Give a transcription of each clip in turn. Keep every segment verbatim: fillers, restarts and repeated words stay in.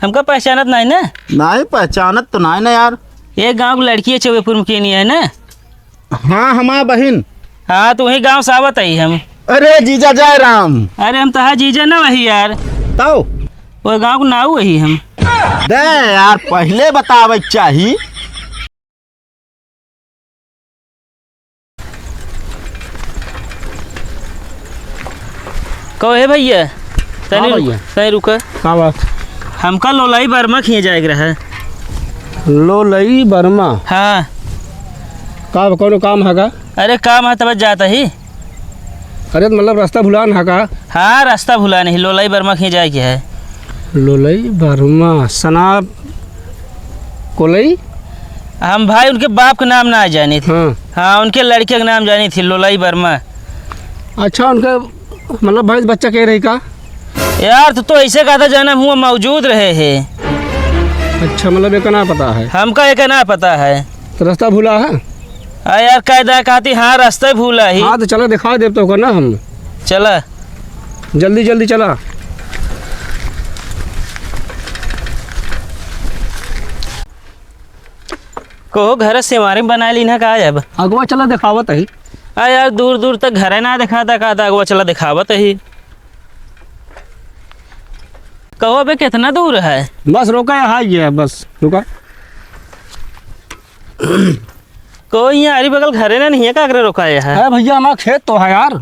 हमका पहचानत नाहीं ना? नाहीं, पहचानत तो नाहीं ना यार। एक गाँव की लड़की है चौबेपुर में केनी है ना? हाँ, हमार बहिन। हाँ, तो वही गाँव से आवत ही हम। अरे जीजा जय राम। अरे हम तहार जीजा ना वही यार। तौ? वो गाँव के नाऊ वही हम। दे यार, पहिले बतावे के चाही। कहो हे भइया, तनी हाँ रु-, भइया। तनी रुका। का बात? हमका लोलई वर्मा खियाँ जाए के रहा। लोलई वर्मा? हाँ। का, कौनो काम है का? अरे काम है तब जात ही। अरे तो मतलब रास्ता भुलान है का? हाँ, रास्ता भुलान ही, लोलई वर्मा खियाँ जाए के है। लोलई वर्मा, सना कोलई? हम भाई उनके बाप के नाम ना जानी थी। हाँ। हाँ, उनके लड़के के नाम जानी थी, लोलई वर्मा। अच्छा, उनके मतलब भैंस बच्चा के रही का? यार, तू तो ऐसे कहा था, जाना हुआ मौजूद रहे हैं। अच्छा, मतलब एक ना पता है? हमका एक ना पता है। तो रास्ता भूला है? आ यार, कायदा कहती, हाँ, रास्ता भूला ही। हाँ, तो चला दिखा देब तो ओकर ना हम। चला। जल्दी, जल्दी चला। कहो, घर से हमारे बना ली ना, का जाब? अगवा चला दिखावत ही। आ यार, दूर दूर तक घर ना दिखाता, का था, अगवा चला दिखावत ही। कहो, अबे कितना दूर है? बस रोका, यहाँ ही है, बस रुका। कोई यहाँ अरी बगल घरे ना नहीं है, का करे रोका है? है भैया, हमारा खेत तो है यार।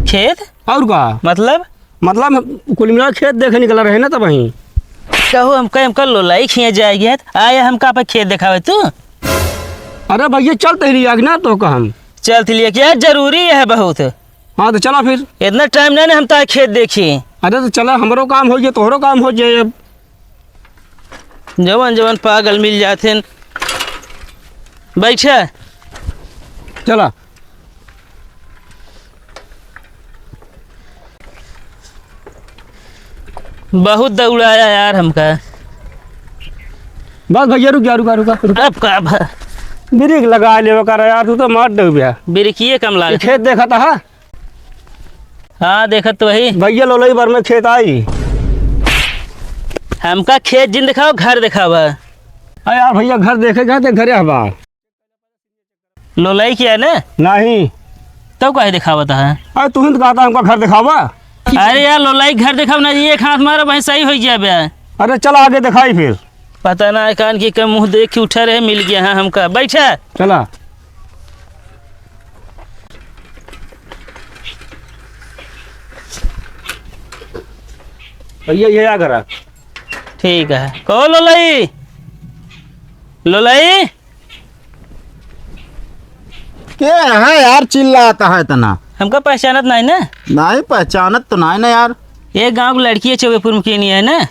खेत? और का? मतलब? मतलब, कुल मिला खेत देखे निकला रहे ना तब वहीं। कहू हम कहे, हम कल लोलाई खिया जाएगी है, आया हम का पे खेत दिखावे तू? अरे भैया, चल तैयारी आग ना तो का हम। चल तैयारी क्या जरूरी है बहुत। हाँ, तो चला फिर। इतना टाइम नहीं ना हम तार खेत देखी। अरे तो चला, हमरो काम हो जाए, तोहरो काम हो जाए अब। जवन जवन पागल मिल जाते हैं। बैठा। चला। बहुत दौड़ाया यार हमका। बस भैया, रुक जा, रुका, रुका, रुका। अब का भा? ब्रेक लगा लेवे कर यार, तू तो मार देबे। ब्रेकिए कम ये लागे। खेत देखा था? हाँ, देखत तो वही। भैया, लोलई बार में खेत आई। हमका खेत जिन दिखाओ, घर दिखावा। अरे यार भैया, घर देखे गए थे, घरे हवा। लोलई किया ने? नहीं। तब काहे दिखावत है? अरे तू ही तो कहता हमका घर दिखावा। अरे यार, लोलई घर दिखाओ ना, एक हाथ मारो, वहीं सही हो गया बे। अरे चल आगे दिखाई फिर। पता ना कान की कम मुँह देख के उठा रहे, मिल गया है हमका। बैठा। चला। भैया, ये आ घर आ। ठीक है। कहो लोलई। लोलई। के है यार, चिल्लाता है इतना? हमका पहचानत नहीं ना? नहीं, पहचानत तो नहीं ना यार। ये गाँव की लड़की है, चौबेपुर में केनी है ना?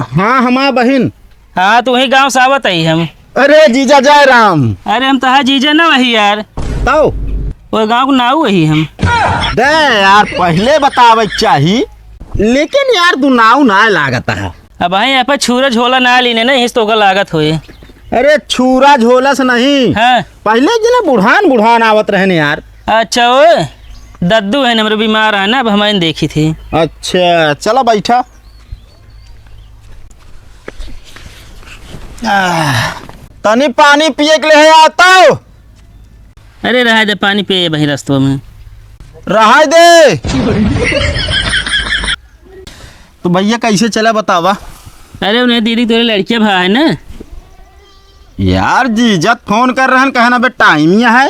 हाँ, हमार बहिन। हाँ, तो वही गाँव से आवत ही हम। अरे जीजा जय राम। अरे हम तहार जीजा ना वही यार। तौ? वो गाँव के नाऊ वही हम। दे यार, पहिले बतावे के चाही, लेकिन यार तू नाऊ ना लागत है। अब भाई यहाँ पे छूरा झोला ना लीने ना, इस तो का लागत होए। अरे छूरा झोला से नहीं। हाँ। पहिले जना बुढ़ान बुढ़ान आवत रहने यार। अच्छा, ओए दद्दू है, हमरे बीमार है ना, अब हमारे देखी थी। अच्छा, चला बैठा। आह, तनी पानी पिए के लिए आता हो? अरे रहा दे, पानी पिए वहीं रस्तों में। रहा दे। तो भैया कैसे चला बतावा? अरे उन्हें दीदी तोरे लड़किया भा है ना? यार जीजा फोन कर रहन, कहना बे टाइम ही है।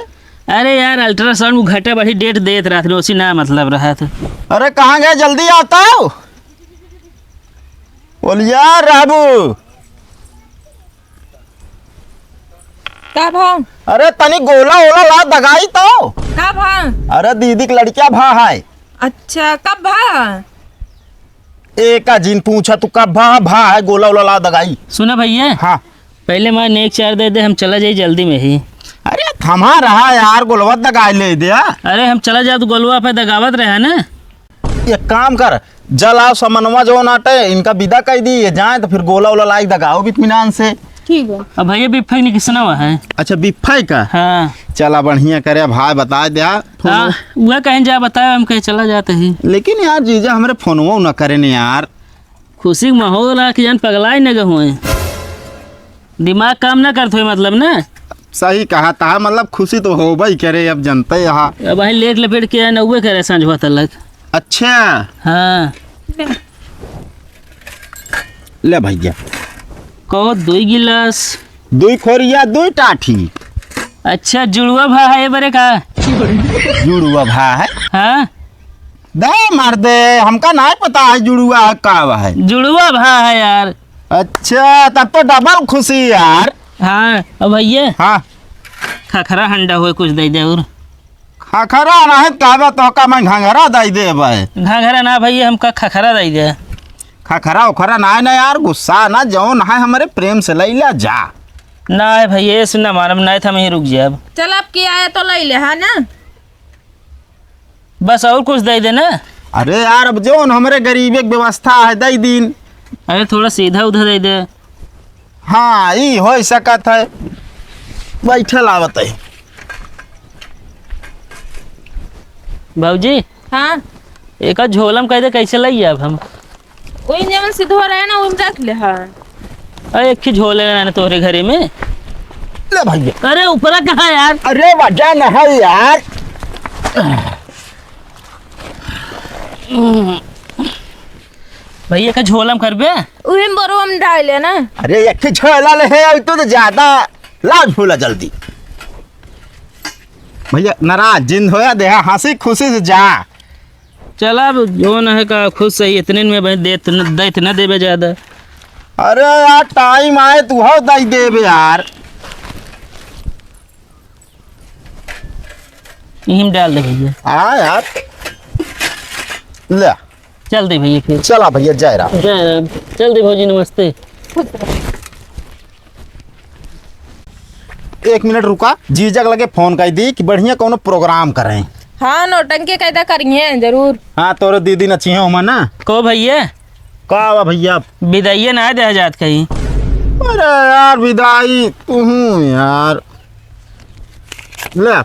अरे यार अल्ट्रासाउंड को घटा बढ़ी डेट देत रहत रहे, उसी ना मतलब रहत। अरे कहाँ गए, जल्दी आता हो। बोलिया रहबू। का भा? अरे तनी गोला ओला ला दगाई तो। का भा? अरे दीदी के लड़किया भा है। अच्छा, कब भा? एका जिन पूछा तू कब भा, भा है, गोला ओला ला दगाई। सुना भैया। हाँ। पहले मार नेक चार दे दे, हम चला जाई जल्दी में ही। अरे थमा रहा यार, गोलवा दगाई ले दे। अरे हम चला जात गोलवा पे दगावत रहे ना। एक काम कर, जल आओ समनवा जो नाटे, इनका विदा कर दी, ये जाए तो फिर गोला ओला लाई दगाओ बितमिनान से। ठीक है। अब भैया बिफे निकसना हुआ है। अच्छा बिफे का? हाँ। चला बढ़िया करे भाई, बता दे। हाँ, वह कहीं जा बताए, हम कहीं चला जाते ही। लेकिन यार जीजा हमरे फोनवो न करे ने यार। खुशी के माहौल आ कि जान पगलाइ न गए होए। दिमाग काम ना करत होए मतलब ना। सही कहा तहा, मतलब खुशी तो होबे करे, अब जनते यहाँ। अब भाई लेट लपेट के आए नौवे करे सांझवा तलक। अच्छा। हाँ। ले भैया। कहो दुई गिलास। दुई खोरिया, दुई टाठी। अच्छा, जुड़ुआ भा है बरे का? जुड़ुआ भा है? हाँ। दे मार दे, हमका नाहीं पता है जुड़ुआ है का है। जुड़ुआ भा है यार। अच्छा, तब तो डबल खुशी यार। हाँ, अब भैया। हाँ। खखरा हंडा होए कुछ दे दे और। खखरा नाहीं कहबे तो का मैं घंघरा दे देबे। घंघरा ना भैया, हमका खखरा दे दे। खखरा उखरा नाहीं ना यार, गुस्सा ना, जौन है हमरे प्रेम से लैला जा। ना है भैया, ये सुनना मानब नाहीं था, हम यहीं रुक जाब। चल अब की आया तो लैले, हाँ ना? बस और कुछ दे दे ना। अरे यार, अब जौन हमरे गरीबे के व्यवस्था है, दे दीन। अरे थोड़ा सीधा उधा दे दे। हाँ, ई हो सकत है। बैठल आवत है। भौजी। हाँ। एका झोलम कह दे, कैसे लई अब हम? वही जवन सिधवा रहे ना, वही में रख ले, हाँ। अरे, एक ही झोले रहने तोहरे घरे में। ले भैया। अरे, ऊपरा कहाँ यार? अरे, वजन है यार। भैया, का झोलम करबे? उही में बोरवा में डाल ले ना। अरे, एक ही झोला ले है, तू तो ज्यादा लाज फूला जल्दी। भैया, नाराज जिन होया देहा, हँसी खुशी से जा। चला, अब जौन है का खुश सही, इतने में भाई देत न, देत न देबे ज्यादा। अरे यार, टाइम आए तू हो दई देबे यार। यहीं में डाल दे भैया। हाँ यार, ले। चल दे भैया फिर। चला भैया, जय राम। जय राम। चल दे भौजी, नमस्ते। एक मिनट रुका, जीजा के लगे फोन कर दी कि बढ़िया कौनो प्रोग्राम करें। हाँ, नौटंकी कैदा करिए जरूर। हाँ, तोरे दीदी नचिए हो ना। को भैया? का बा भैया? विदाइए ना दे जात कहीं। अरे यार, विदाई तू हूँ यार, ले।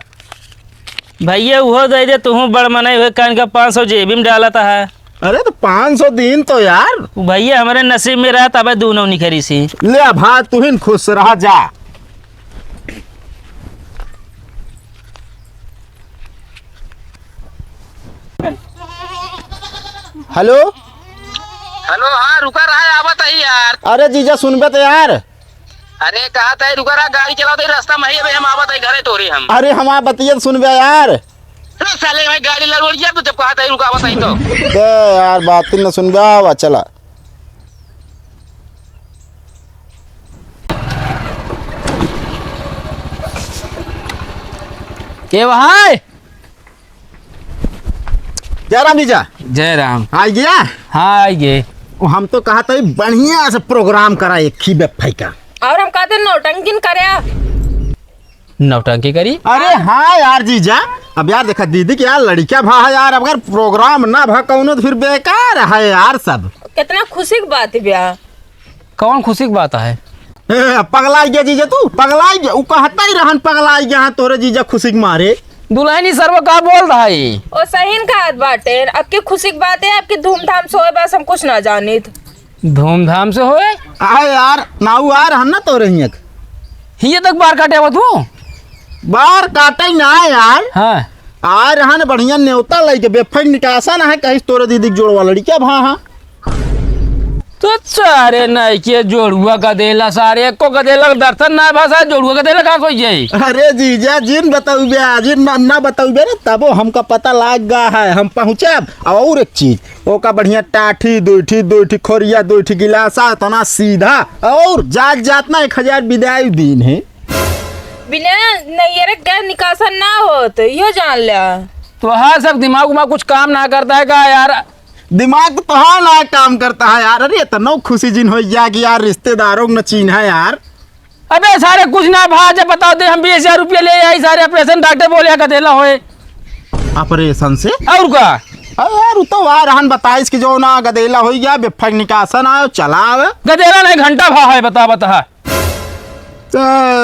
भैया, उहो दे दे, तुहूँ बड़ मनई हुए, कान का पाँच सौ जेबी में डालत है। अरे, तो पाँच सौ दिन तो यार। भैया, हमरे नसीब में रहा, तबे दूनो निखरी सी। ले, अब हाँ, तुहिन खुश रहा, जा। हेलो। हेलो, हाँ, रुका रहा, आवत है यार। अरे जीजा, सुनबे तो यार। अरे, कहा था, रुका रहा, गाड़ी चलावत ही, रास्ता में ही, अबे हम आवत ही घरे तोरे हम। अरे, हमार बतिया तो सुन बे यार। अरे साले, भाई, गाड़ी लड़वड़ गया, तू जब कहा था, रुका, आवत ही तो। बे यार, बात न सुन बे, आवा, चला। के वहाँ है? जय राम जीजा। जय राम। आ गया? हाँ, आ गए। ओ, हम तो कहा था, बढ़िया से प्रोग्राम करा एक ही बेफाई का। और हम कहते नौटंकिन करे। नौटंकी करी? अरे हाँ यार जीजा, अब यार देखा दीदी के यार लड़का भा है यार, अगर प्रोग्राम ना भा कौनो तो फिर बेकार है यार सब। कितना खुशी की बात है ब्याह। कौन खुशी की बात है? ए, पगलाई गया जीजा तू, पगलाई गया। उ कहता ही रहन पगलाई गया, हाँ, तोरे जीजा खुशी के मारे। दुल्हनी सरवा का बोल रहा है? ओ सहीन कहत बाटे, अब की खुशी के बात है, अब की धूमधाम से होए, बस हम कुछ ना जानित। धूमधाम से होए? आ यार, नाऊ आ रहन ना तोरे हियक। हिये तक बार काटे आवत हूँ। बार काटे ना यार। हाँ। आ रहन बढ़िया नेवता लइके, बेफाई निकासन है, कहिस तोरे दीदी के जोड़वा लड़िका भा, हाँ। तो सारे नाई के जोड़ुआ गदेला, सारे एको गदेला के दर्शन ना भा, सारे जोड़ुआ गदेला कहाँ कोई जाई? अरे जीजा, जिन बतौबे, जिन ना, ना बतौबे रे, तबो हमका पता लाग गा है, हम पहुँचब। और एक चीज, ओका बढ़िया टाठी, दुइठी, दुइठी खोरिया, दुइठी गिलासा, इतना सीधा, और जात जात ना एक हजार बिदाई दीन है। बिना नैयर के निकासन ना होत, यो जान ल्या। तोहार सब दिमाग उमाग कुछ काम ना करता है का यार? दिमाग तो तोहार ना काम करता है यार। अरे इतना खुशी जिन हो गया कि यार रिश्तेदारों को न चीन्हा यार। अबे सारे कुछ ना भा, जब बताओ दे हम बीस हजार रुपया ले आई, सारे ऑपरेशन डॉक्टर बोले गदेला होए। ऑपरेशन से? और का? अरे यार, उ तो आ रहन बताइस कि जो ना गदेला हो गया, बेफक निकासन आयो, चलावे। गदेला नहीं, घंटा भा है, बता, बता। तो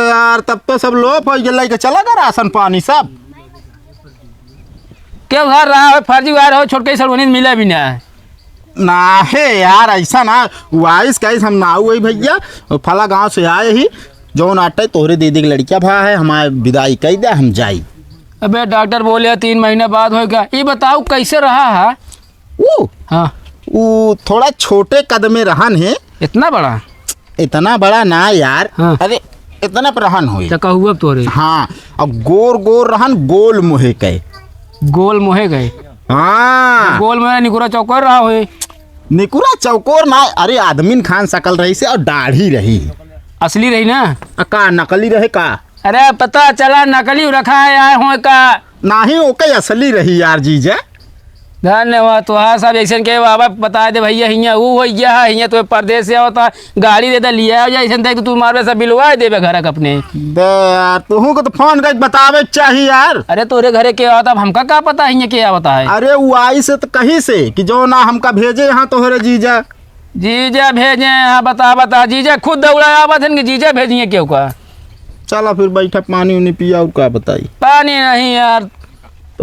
यार, तब तो सब लोप हो गया, लेके चला गया राशन पानी सब। क्यों घर रहा हो, फर्जी वायर हो, छोटके सड़वनी मिला भी ना है। ना हे यार, ऐसा ना। वाइस कैस हम ना हुई भैया, फला गांव से आए ही, जौन आटे तोहरे दीदी के लड़किया भा है, हमारे विदाई कह दे, हम जाई। अबे डॉक्टर बोले तीन महीने बाद होएगा। ये बताओ कैसे रहा है? ऊ? हाँ। ऊ थोड़ा छोटे कद में रहन है। इतना बड़ा? इतना बड़ा ना यार। हाँ। अरे इतना पर रहन होई। तो कहू अब तोरे। हाँ। अब गोर गोर रहन, गोल मुहे के। गोल मुहे गए। हाँ। गोल मुहे निकुरा चौकोर रहा होए। निकुरा चौकोर ना, अरे आदमीन खान शकल रही से और दाढ़ी रही। असली रही ना? आ का नकली रहे का? अरे पता चला नकली रखा है आए हुए का। नाही, ओके असली रही यार जीजा। धन्यवाद, तोहार सब ऐसन के बाबा बता दे भैया, हियाँ ऊ हो गया है, हियाँ तो परदेस से होता, गाड़ी दे दे, लिया हो जाए, ऐसन देख तो तू मारबे सब बिलवा देबे घर के अपने। बे यार, तुहू को तो फोन करके बतावे के चाही यार। अरे तोरे घरे के आवता, अब हमका का पता हियाँ के आवता है? अरे ऊ आई से तो कही से कि जो ना हमका भेजे यहाँ तोहरे जीजा। जीजा भेजे हैं, हाँ, बता, बता, जीजा खुद दौड़ा आवत हन कि जीजा भेजिए केहू का? चला फिर बैठा, पानी उनी पिया, और का बताई? पानी नहीं यार,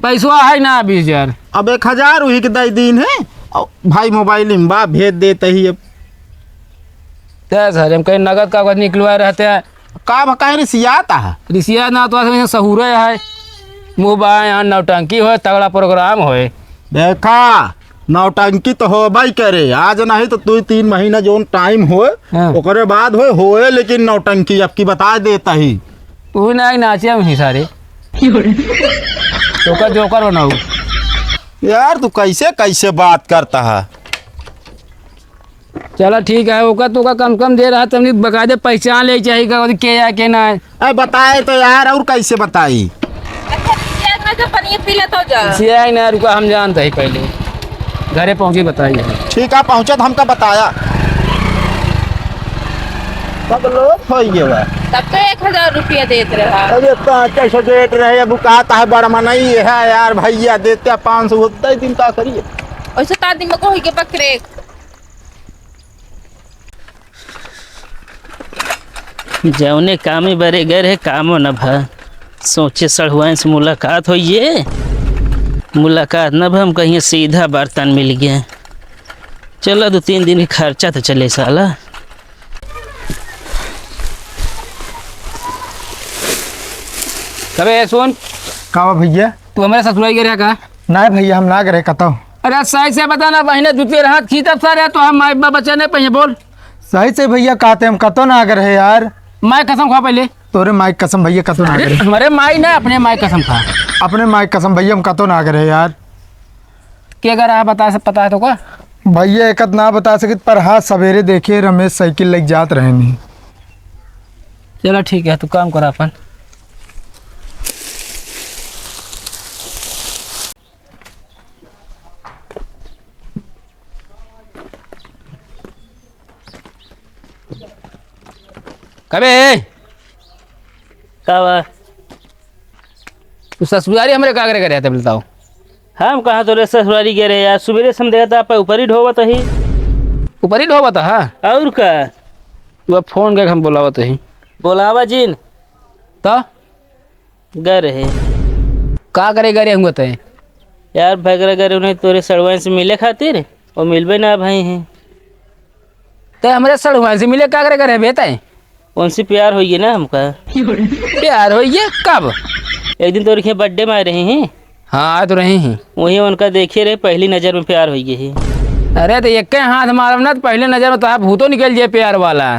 पैसवा है ना बीस हजार। अब एक हजार वही के दई दीन है, और भाई मोबाइल में बा, भेज देते ही अब। दस हजार हम कहीं नगद का निकलवाए रहते हैं। का बा, काहे रिसियात है? रिसिया ना तो असली सहूरे है। मुँह बाएं, यहाँ नौटंकी होए, तगड़ा प्रोग्राम होए। देखा, नौटंकी तो होबे करे, आज नहीं तो दू तीन महीना जौन टाइम होए, हाँ। ओकरे बाद होए, होए, लेकिन नौटंकी अब की बता देता ही। तू ही ना नाचे हम ही सारे। तो का जोकर बनाऊ। यार, तू कैसे, कैसे बात करता है? चला ठीक है, ओका तो का कम कम दे रहा, तमनी बकायदे पहचान ले चाहिए का, के या के ना है। अरे बताए तो यार, और कैसे बताई? अच्छा, रिसिया ना जो पनिया पी ले तो जा। रिसिया ही ना, रुका, हम जानते ही पहले। घरे पहुँची बताई। ठीक है, पहुँचा तो हमका बताया। सब लोग हो गए बा। तब तो एक हजार रुपया देत रहा। अरे पाँच सौ देत रहे, अब का है, बड़ा मनई है यार, भैया देते पाँच सौ होता ही दिन का करिए। ऐसे का दिन में कोई के पकड़े। जौने कामे बरे गए रहे, कामो न भा। सोचे सड़हुआइन से मुलाकात होइए, मुलाकात न भा, हम कहिए सीधा बर्तन मिल गए। चला, दो तीन दिन के खर्चा तो चले साला। अबे सुन। का बा भैया? तू हमारे ससुराल गए रहा का? नहीं भैया, हम ना गए रहे कतौ। अरे सही से बता ना, बहिने जुते रहत खींचत सारे, तो हम माई बाप बचे नहीं पहिए, बोल। सही से भैया, कहते हम कतौ ना गए रहे यार। माई कसम खा पहले। तोरे माई कसम भैया, कतौ ना गए अरे रहे। हमारे माई ना, अपने माई कसम खा। अपने माई कसम भैया, हम कतौ ना गए रहे यार। के गए रहा बता, सब पता है तो का? भैया, एकत ना बता सकित, पर हाँ, सवेरे देखे रमेश साइकिल लेके जात रहे नहीं। चला ठीक है, तू काम कर अपन। कबे? का बा? तू ससुरारी हमरे का करे करे आते बताओ? हम कहाँ तोरे ससुरारी गए रहे यार, सुबेरे से हम देखा था आप ऊपर ही ढोवत ही। ऊपर ही ढोवत हा? और का? तू अब फोन करके हम बोलावत ही। बोलावा जिन। तो? गए रहे। का करे गए रहे हुआ तय? यार भगरा गए रहे उन्हें तोरे सड़ुआइन से मिले खातिर, वो मिलबे ना भाई हैं। ते हमरे सड़ुआइन से मिले का करे गए रहे बे तय? उनसे प्यार होइए ना हमका। प्यार होइए? कब? एक दिन तोरे के बर्थडे में आए रहे हैं। हाँ, आए तो रहे हैं। वही उनका देखे रहे, पहली नजर में प्यार होइए ही। अरे तो एक हाथ मारब ना तो पहले नजर में तो भूतो निकल जाए प्यार वाला।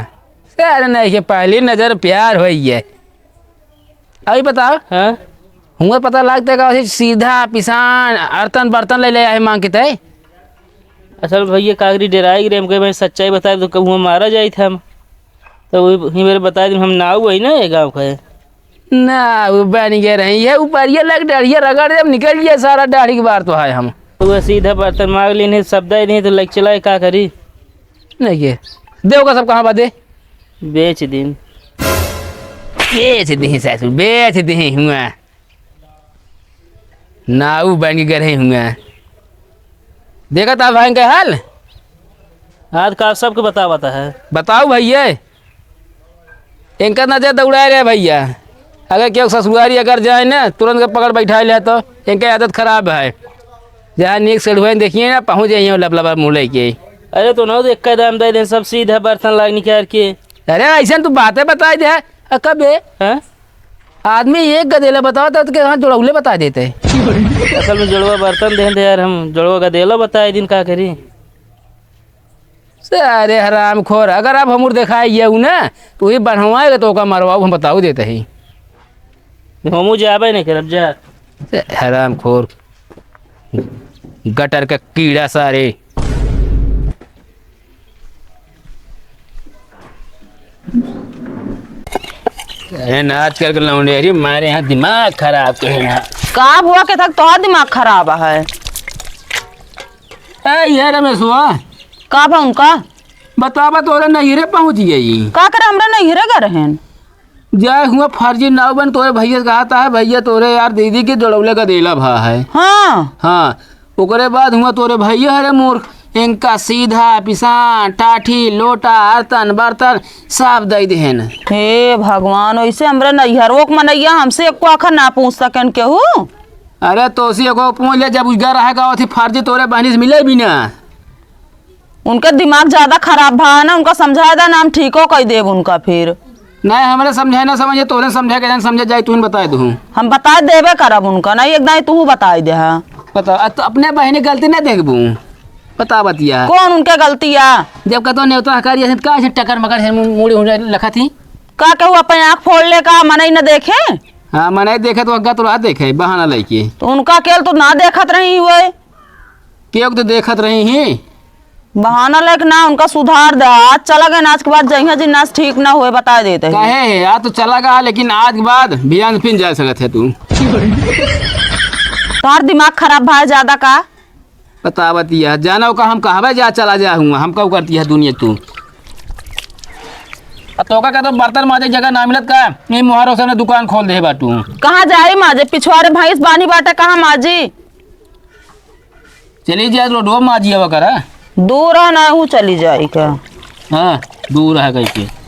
अरे नहीं, ये पहली नजर प्यार होइए। अभी बताओ। हाँ? हुआ पता लगता है कि सीधा पिसान अरतन बर्तन ले ले आए मांग के तय। असल भैया कागरी डेराए गिरे, हमके मैं सच्चाई बताए तो कहूँ मारा जाई था हम। तो वही मेरे बताए दिन हम नाऊ वही ना ये गाँव का है। ना, वो बन गए रही है, ऊपर ये लग डढ़िया रगड़ जब निकल गया सारा दाढ़ी के बार तो है हम। तो वह सीधा बर्तन मांग लेने, शब्द ही नहीं तो लग चला है, का करी? नहीं के। दे ओका सब कहाँ बा दे? बेच दिन। बेच दिही सासू, बेच दिही हुआ। नाऊ बन के गए हुआ। देखा था भाई के हाल? आज का सबके बतावत है। बताओ भैया, इनका नजर दौड़ाए रहे भैया। अगर केहू ससुरारी अगर जाए ना, तुरंत के पकड़ बैठा ले तो इनके आदत खराब है। जहाँ नीक सेढ़ुआ देखिए ना, पहुँच जाइए लबलबा मुँह लेके। अरे तो ना, एक कदम दे देन, सब सीधा बर्तन लाग निकाल के। अरे ऐसे तू बातें बताई दे, अ, कबे? हैं? आदमी एक गदेला बतावा तो के हाँ जोड़ौले बता देते। असल में जोड़वा बर्तन देन दे यार, हम जोड़वा गदेला बताए दिन का करी। से अरे हरामखोर, अगर अब हमर देखाए ये उ ना, तो ही बनवाएगा तो ओका मरवाऊ, हम बताऊ देते ही। हमू जाबे नहीं करब जा। से हरामखोर, गटर का कीड़ा सारे। अरे ना, आजकल के लौंडेरी मारे यहाँ दिमाग खराब के है ना। का हुआ के तक तोहार दिमाग खराब है? ए, ये रमेशवा। का बा उनका? बतावा, तोरे नैहरे पहुँच गई। का करे, हमरा नैहरे गए रहेन? जाए हुआ फर्जी नाव बन, तोरे भैया से कहता है, "भैया, तोरे यार दीदी के जोड़ौले गदेला भा है।" हाँ। हाँ, ओकरे बाद हुआ तोरे भैया, अरे मूर्ख, इनका सीधा, पिसान, टाठी, लोटा, अर्तन, बर्तन सब दे देहन। हे भगवान, वैसे हमरा नैहरवो के मनैया हमसे एको आखर ना पूछ सकेन केहू। अरे तोसी एको पूछ ले, जब उजगा रहे गाँव थी फर्जी तोरे बहनी से मिले भी ना। उनका दिमाग ज्यादा खराब भा ना, उनका समझाए दा ना, हम ठीको कई देब उनका फिर। नहीं, हमरे समझाए ना समझे, तोहरे समझाए के जान समझे जाए, तू ही बताए दू। हम बताए देबे करब उनका, नहीं एक दाई तू बताए दे हा। बता, अ, तो अपने बहनी गलती नहीं देखबू, बता बतिया। कौन उनके गलती आ? जब कतो नेवता हकारी ऐसे का ऐसे टकर मकर से मु-, मुड़ी हुंडा लखत ही। का केहू अपन आँख फोड़ ले का, मनई न देखे? हाँ, मनई देखे तो अग्गा तो रात देखे, बहाना लेके। तो उनका केल तो ना देखत रही हुए। केहू तो देखत रही ही। बहाना लेके ना उनका सुधार दे। आज चला गए ना, आज के बाद जइहा जी नाच ठीक ना होए, बता देते हैं। काहे है? आज तो चला गया, लेकिन आज के बाद बिहान फिर जा सकत है तू। तोहार दिमाग खराब भाई ज्यादा का? बतावत यह, जाना का हम कहबे जा, चला जा हुआ, हम का करती है दुनिया तू। आ तोका का तो बर्तन माजे जगह ना मिलत का? ये मुहारो से ने दुकान खोल दे बाटू। कहाँ जाई माजे? पिछवारे भैंस बानी बाटे, कहाँ माजी? चली जाए, रोडवा माजी आवा करा। दूर है ना, हूँ चली जाई का? हाँ, दूर है कैसे?